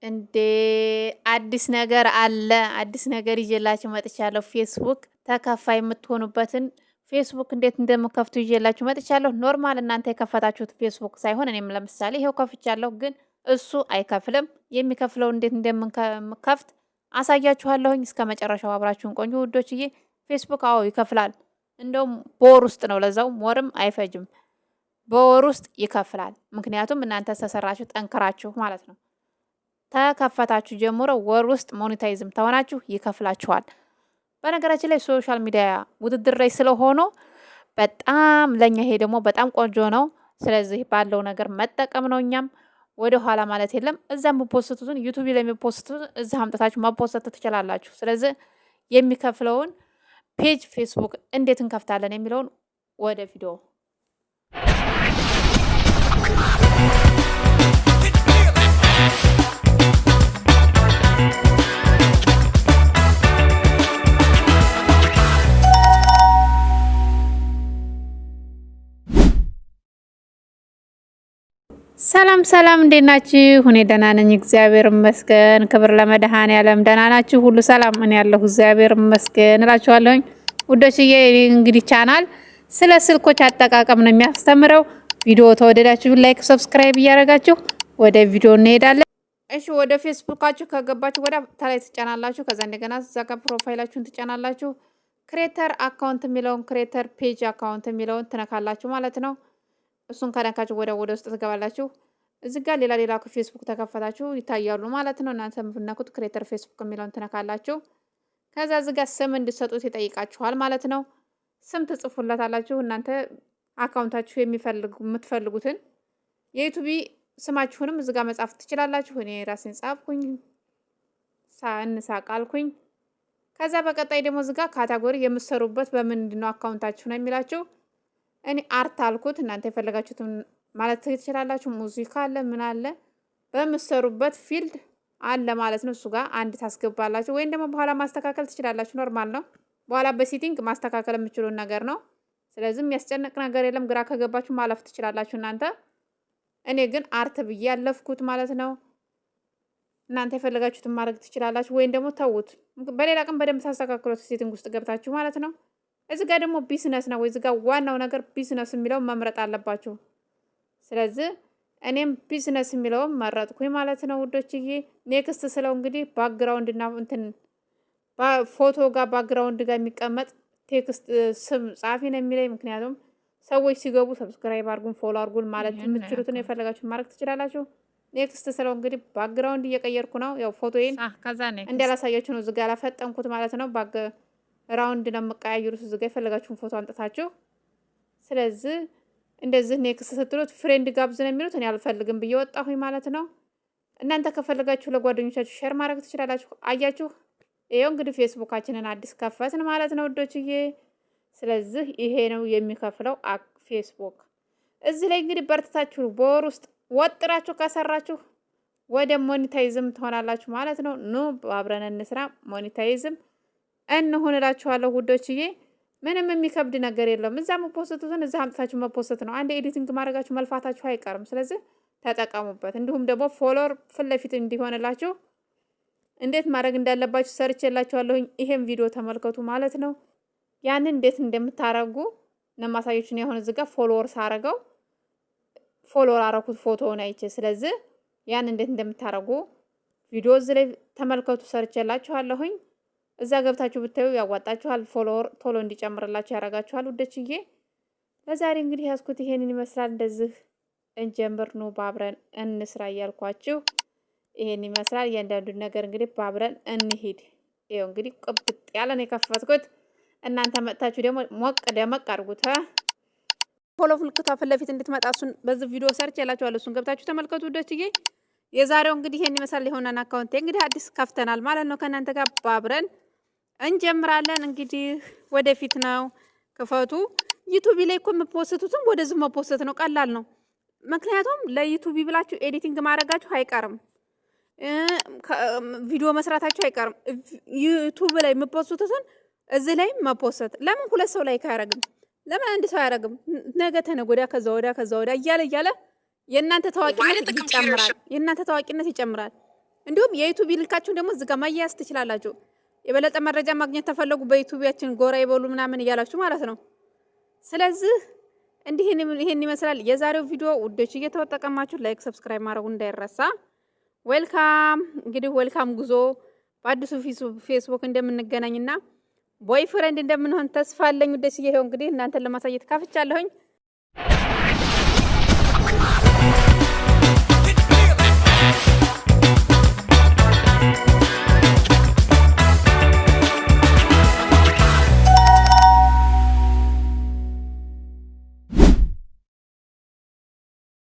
እንዴ አዲስ ነገር አለ። አዲስ ነገር ይዤላችሁ መጥቻለሁ። ፌስቡክ ተከፋይ የምትሆኑበትን ፌስቡክ እንዴት እንደምከፍቱ ይዤላችሁ መጥቻለሁ። Normal እናንተ የከፈታችሁት ፌስቡክ ሳይሆን እኔም ለምሳሌ ይሄው ከፍቻለሁ፣ ግን እሱ አይከፍልም። የሚከፍለው እንዴት እንደምከፍት አሳያችኋለሁኝ። እስከ መጨረሻው አብራችሁን ቆዩ ውዶችዬ። ፌስቡክ አዎ ይከፍላል። እንደውም በወር ውስጥ ነው፣ ለዛውም ወርም አይፈጅም። በወር ውስጥ ይከፍላል። ምክንያቱም እናንተ ተሰራችሁ ጠንክራችሁ ማለት ነው። ተከፈታችሁ ጀምሮ ወር ውስጥ monetize ም ተሆናችሁ ይከፍላችኋል። በነገራችን ላይ social media ውድድር ላይ ስለሆኑ በጣም ለእኛ ይሄ ደግሞ በጣም ቆንጆ ነው። ስለዚህ ባለው ነገር መጠቀም ነው። እኛም ወደ ኋላ ማለት የለም። እዛ የም post ቱትን YouTube ላይ የሚ post ቱትን እዛ አምጥታችሁ መ post ትችላላችሁ። ስለዚህ የሚከፍለውን page ፌስቡክ እንዴት እንከፍታለን የሚለውን ወደ ቪዲዮ። ሰላም ሰላም፣ እንዴት ናችሁ? እኔ ደህና ነኝ፣ እግዚአብሔር ይመስገን። ክብር ለመድኃኔዓለም። ደህና ናችሁ? ሁሉ ሰላም? እኔ ያለሁ እግዚአብሔር ይመስገን እላችኋለሁኝ ውዶችዬ። እንግዲህ ቻናል ስለ ስልኮች አጠቃቀም ነው የሚያስተምረው። ቪዲዮ ተወደዳችሁ like፣ subscribe እያደረጋችሁ ወደ ቪዲዮ እንሄዳለን። እሺ፣ ወደ ፌስቡካችሁ ከገባችሁ ወደ ታላይ ትጫናላችሁ። ከዛ እንደገና እዛ ጋር profile ኣችሁን ትጫናላችሁ። Creator account የሚለውን creator page account የሚለውን ትነካላችሁ ማለት ነው። እሱን ከነካችሁ ወደ ውስጥ ትገባላችሁ። እዚህ ጋር ሌላ ሌላ ፌስቡክ ተከፈታችሁ ይታያሉ ማለት ነው። እናንተ የምትነኩት creator ፌስቡክ የሚለውን ትነካላችሁ። ከዛ እዚህ ጋር ስም እንድትሰጡት ይጠይቃችኋል ማለት ነው። ስም ትጽፉለታላችሁ። እናንተ account ኣችሁ የምትፈልጉትን የ YouTube ስማችሁንም እዚህ ጋር መጻፍ ትችላላችሁ። እኔ ራሴን ጻፍኩኝ፣ እንሳቅ አልኩኝ። ከዛ በቀጣይ ደግሞ እዚህ ጋር category የምትሰሩበት በምንድን ነው account ኣችሁ ነው የሚላችሁ። እኔ art አልኩት። እናንተ የፈለጋችሁትን ማለት ትችላላችሁ። ሙዚቃ አለ፣ ምን አለ በምትሰሩበት field አለ ማለት ነው። እሱ ጋር አንድ ታስገባላችሁ፣ ወይም ደግሞ በኋላ ማስተካከል ትችላላችሁ። Normal ነው። በኋላ በ setting ማስተካከል የምችሉን ነገር ነው። ስለዚህ የሚያስጨንቅ ነገር የለም። ግራ ከገባችሁ ማለፍ ትችላላችሁ እናንተ። እኔ ግን art ብዬ ያለፍኩት ማለት ነው። እናንተ የፈለጋችሁትን ማድረግ ትችላላችሁ፣ ወይም ደግሞ ተዉት። በሌላ ቀን በደንብ ታስተካክሉት setting ውስጥ ገብታችሁ ማለት ነው። እዚህ ጋር ደግሞ ቢዝነስ ነው። እዚህ ጋር ዋናው ነገር ቢዝነስ የሚለው መምረጥ አለባችሁ። ስለዚህ እኔም ቢዝነስ የሚለውን መረጥኩኝ ማለት ነው ውዶችዬ። Next ስለው እንግዲህ background እና እንትን ፎቶ ጋር background ጋር የሚቀመጥ text ስም ጻፊ ነው የሚለኝ። ምክንያቱም ሰዎች ሲገቡ subscribe አርጉን፣ follow አርጉን ማለት የምትችሉትን የፈለጋችሁን ማድረግ ትችላላችሁ። Next ስለው እንግዲህ background እየቀየርኩ ነው። ያው ፎቶዬን እንዳላሳያችሁ ነው እዚህ ጋር ያላፈጠንኩት ማለት ነው። Background ነው የምቀያይሩት እዚህ ጋር የፈለጋችሁን ፎቶ አምጥታችሁ። ስለዚህ እንደዚህ next ስትሉት friend ጋብዝ ነው የሚሉት። እኔ አልፈልግም ብዬ ወጣሁኝ ማለት ነው። እናንተ ከፈለጋችሁ ለጓደኞቻችሁ share ማድረግ ትችላላችሁ። አያችሁ፣ ይኸው እንግዲህ ፌስቡካችንን አዲስ ከፈትን ማለት ነው ውዶችዬ። ስለዚህ ይሄ ነው የሚከፍለው ፌስቡክ። እዚህ ላይ እንግዲህ በርትታችሁ በወር ውስጥ ወጥራችሁ ከሰራችሁ ወደ monetize ም ትሆናላችሁ ማለት ነው። ኑ አብረን እንስራ፣ monetize ም እንሁን እላችኋለሁ ውዶችዬ። ምንም የሚከብድ ነገር የለውም። እዛ የም post ቱትን እዛ አምጥታችሁ መ post ነው። አንድ editing ማድረጋችሁ መልፋታችሁ አይቀርም። ስለዚህ ተጠቀሙበት። እንዲሁም ደግሞ follower ፊት ለፊት እንዲሆንላችሁ እንዴት ማድረግ እንዳለባችሁ ሰርቼላችኋለሁኝ። ይሄን ቪዲዮ ተመልከቱ ማለት ነው። ያንን እንዴት እንደምታረጉ ነው የሆነ እዚህ ጋር follower ሳረገው follower አረኩት ፎቶውን አይቼ። ስለዚህ ያን እንዴት እንደምታረጉ ቪዲዮ እዚህ ላይ ተመልከቱ፣ ሰርቼላችኋለሁኝ። እዛ ገብታችሁ ብታዩ ያዋጣችኋል። Follower ቶሎ እንዲጨምርላችሁ ያደርጋችኋል። ውዶችዬ ለዛሬ እንግዲህ ያዝኩት ይሄንን ይመስላል። እንደዚህ እንጀምር ነው ባብረን እንስራ እያልኳችሁ ይሄን ይመስላል። እያንዳንዱን ነገር እንግዲህ ባብረን እንሂድ። ይኸው እንግዲህ ቅብጥ ያለ ነው የከፈትኩት። እናንተ መጥታችሁ ደግሞ ሞቅ ደመቅ አድርጉት። Follow ምልክቷ ፊት ለፊት እንድትመጣ እሱን በዚህ ቪዲዮ ሰርቼላችኋለሁ። እሱን ገብታችሁ ተመልከቱ ውዶችዬ። የዛሬው እንግዲህ ይሄን ይመስላል። የሆነን account እንግዲህ አዲስ ከፍተናል ማለት ነው። ከእናንተ ጋር ባብረን እንጀምራለን። እንግዲህ ወደፊት ነው ክፈቱ። YouTube ላይ እኮ የም post ቱትም ወደዚህ መ post ነው፣ ቀላል ነው። ምክንያቱም ለ YouTube ብላችሁ editing ማድረጋችሁ አይቀርም፣ ቪዲዮ መስራታችሁ አይቀርም። YouTube ላይ የም post ቱትን እዚህ ላይ መ post ለምን ሁለት ሰው like አያረግም? ለምን አንድ ሰው አያረግም? ነገ ተነገ ወዲያ ከዛ ወዲያ ከዛ ወዲያ እያለ እያለ የእናንተ ታዋቂነት ይጨምራል። የእናንተ ታዋቂነት ይጨምራል። እንዲሁም የ YouTube link ኣችሁን ደግሞ እዚህ ጋር ማያያዝ ትችላላችሁ። የበለጠ መረጃ ማግኘት ተፈለጉ በ YouTube ኣችን ጎራ ይበሉ ምናምን እያላችሁ ማለት ነው። ስለዚህ እንዲህ ይሄን ይመስላል የዛሬው ቪዲዮ ውዶች፣ እየተጠቀማችሁ like፣ subscribe ማድረጉ እንዳይረሳ። Welcome እንግዲህ welcome ጉዞ። በአዲሱ ፌስቡክ እንደምንገናኝና boyfriend እንደምንሆን ተስፋ አለኝ። ውዶች፣ ይሄው እንግዲህ እናንተን ለማሳየት ከፍቻለሁኝ።